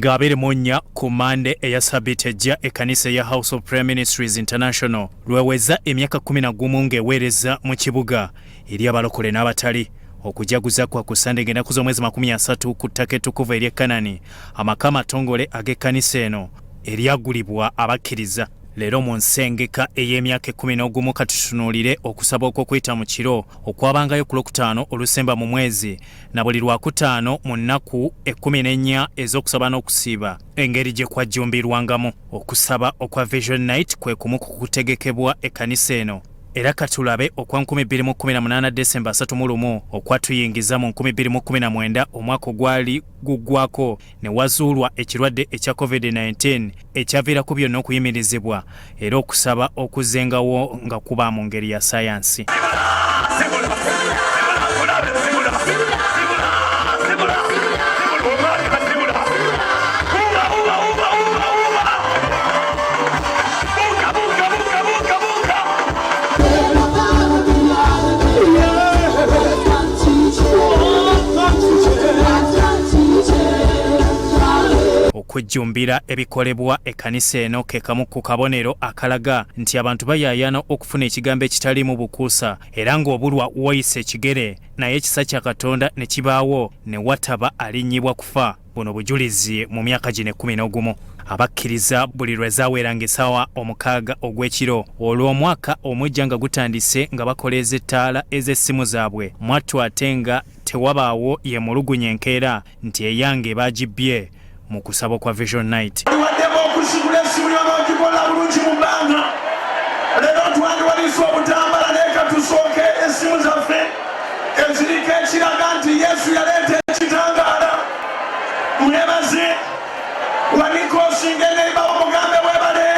Nga 24 ku Mande eya sabiti ejja, ekkanisa eya House of Prayer Ministries International lweweza emyaka 11 ng'eweereza mu kibuga eri abalokole n'abatali. Okujaguza kwa ku Sande ng'ennaku z'omwezi 30 ku ttaka ettukuvu ery'e Kanani, amaka amatongole ag'ekkanisa eno eryagulibwa abakkiriza. Leero mu nsengeka ey'emyaka 11 katutunuulire okusaba okw'okuyita mu kiro okwabangayo ku Lwokutaano olusemba mu mwezi na buli Lwakutaano mu nnaku 14 ez'okusaba n'okusiiba, engeri gye kwajjumbirwangamu. Okusaba okwa Vision Night kwe kumu ku kutegekebwa ekkanisa eno. Era katulabe okwa 2018 Desemba 31 okwatuyingiza mu 2019, omwaka ogwali guggwako ne wazuulwa ekirwadde ekya COVID-19 ekyaviirako byonna okuyimirizibwa, era okusaba okuzengawo nga kuba mu ngeri ya sayansi. Okujjumbira ebikolebwa ekkanisa eno ke kamu ku kabonero akalaga nti abantu bayaayana okufuna ekigambo ekitaliimu bukuusa, era ng'obulwa woyisa ekigere naye ekisa kya Katonda ne kibaawo ne wataba alinnyibwa kufa. Buno bujulizi mu myaka gino 11 abakkiriza buli lwe zaaweranga essaawa 6 ogw'ekiro olwo omwaka omujja nga gutandise nga bakoleeza ettaala ez'essimu zaabwe mwattu, ate nga tewabaawo yemulugunya enkeera nti eyange baagibbye mu kusaba kwa Vision Night. Waddemu okusigula essimu yo n'ogikola bulungi mu bbanga. Leero twandiwanise obutambala, naye katusooke essimu zaffe eziriko ekiraga nti Yesu yaleeta ekitangaala. Mwebaze, wanika osinga eneibawo, mugambe webale,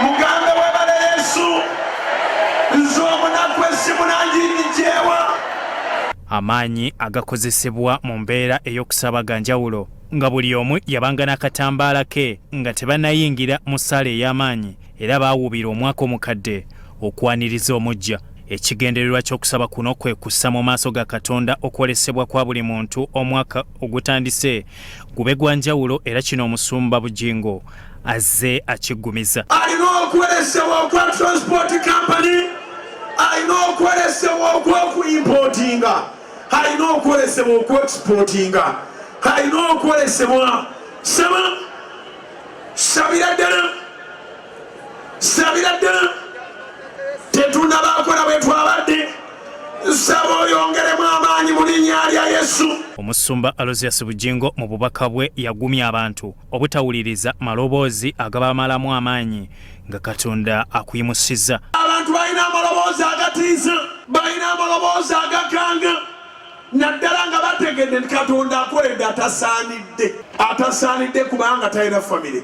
mugambe webale Yesu. Nze omunaku essimu nanginyijewa. Amaanyi agakozesebwa mu mbeera ey'okusaba ga njawulo, nga buli omu yabanga n'akatambaala ke nga tebannayingira mu ssaala ey'amaanyi, era baawuubira omwaka omukadde okwaniriza omuggya. Ekigendererwa ky'okusaba kuno kwe kussa mu maaso ga Katonda okwolesebwa kwa buli muntu omwaka ogutandise gube gwa njawulo, era kino omusumba Bugingo azze akiggumiza. Alina okwolesebwa okwa transport company, alina okwolesebwa okw'okuimportinga, alina okwolesebwa okw'exportinga, alina okwolesebwa. Saba, sabira ddala, sabira ddala. Tetunabakola bwe twabadde. Nsaba oyongeremu amaanyi mu linnya lya Yesu. Omusumba Aloysius Bugingo mu bubaka bwe yagumya abantu obutawuliriza maloboozi agabamalamu amaanyi nga Katonda akuyimusizza. Abantu balina amaloboozi agatiisa, balina amaloboozi agakanga, naddala nga bategedde nti Katonda akoledde atasaanidde. Atasaanidde kubanga talina famire,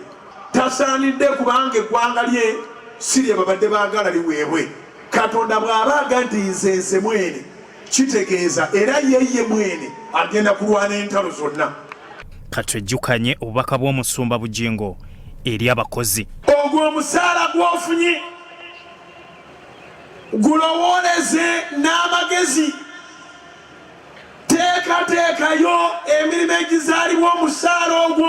tasaanidde kubanga eggwanga lye si lye babadde baagala liweebwe. Katonda bw'aba aga nti nze nze mwene, kitegeeza era ye ye mwene agenda kulwana entalo zonna. Katwejjukanye obubaka bw'omusumba Bugingo eri abakozi. Ogwo omusaala gw'ofunye gulowooleze n'amagezi, teekateekayo emirimu egizaalibwa omusaala ogwo.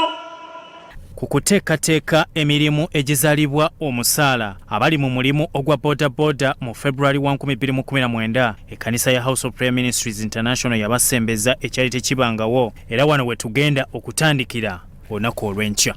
Ku kuteekateeka emirimu egizaalibwa omusaala, abali mu mulimu ogwa bodaboda mu February wa 2019 ekkanisa ya House of Prayer Ministries International yabasembeza ekyali tekibangawo, era wano we tugenda okutandikira olunaku olw'enkya.